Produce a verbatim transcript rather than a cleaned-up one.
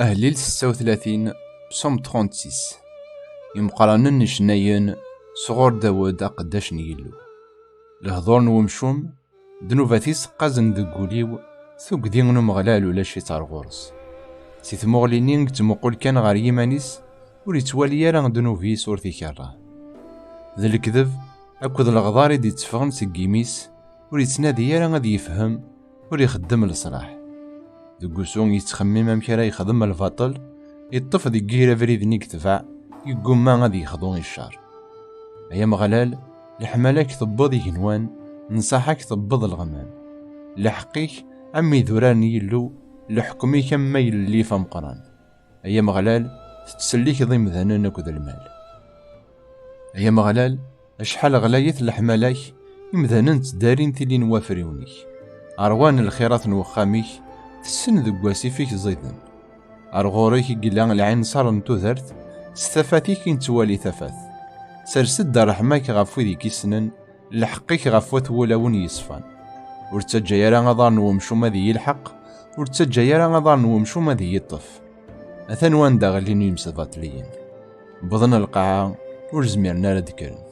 Ahlil setta u tlatin, psaume trente-six. Imeqqranen icennayen sɣur Dawed aqeddac n Yillu. Lehdur n wemcum, ddnubat-is qqazen deg wul-iw, tugdi n Umeɣlal ulac-itt ar ɣur-s. Si tmuɣli-nni yettmuqul kan ɣer yiman-is, ur yettwali ara ddnub-is ur t-ikerreh. D lekdeb akked leɣdar i d-itteffɣen seg yimi-s, ur yettnadi ara ad yefhem, ur ixeddem leṣlaḥ. Deg usu yettxemmim amek ara yexdem lbaṭel, yeṭṭef deg yir abrid-nni yetbeɛ, yeggumma ad yexḍu i ccer. Ay Ameɣlal, leḥmala-k tewweḍ igenwan, nnṣaḥa-k tewweḍ leɣmam. Lḥeqq-ik am idurar n Yillu, leḥkem-ik am ma yellif ameqqran. Ay Ameɣlal, tettsellikeḍ imdanen akked lmal. Ay Ameɣlal, acḥal ɣlayet leḥmala-k, imdanen ttdarin tili n wafriwen-ik. Ṛwan lxirat n wexxam-ik, tessen deg wasif-ik ẓiden. Ar ɣur-k i yella lɛinṣer n tudert, s tafat-ik i nettwali tafat. Sers-d ṛṛeḥma-k ɣef wid i k-issnen, lḥeqq-ik ɣef wat wulawen yeṣfan. Ur ttaǧǧa ara aḍar n wemcum ad iyi-lḥeq, ur ttaǧǧa ara aḍar n wemcum ad iyi-ṭṭef. Atan wanda ɣlin yimesbaṭliyen. Wwḍen lqaɛa, ur zmiren ara ad d-kkren.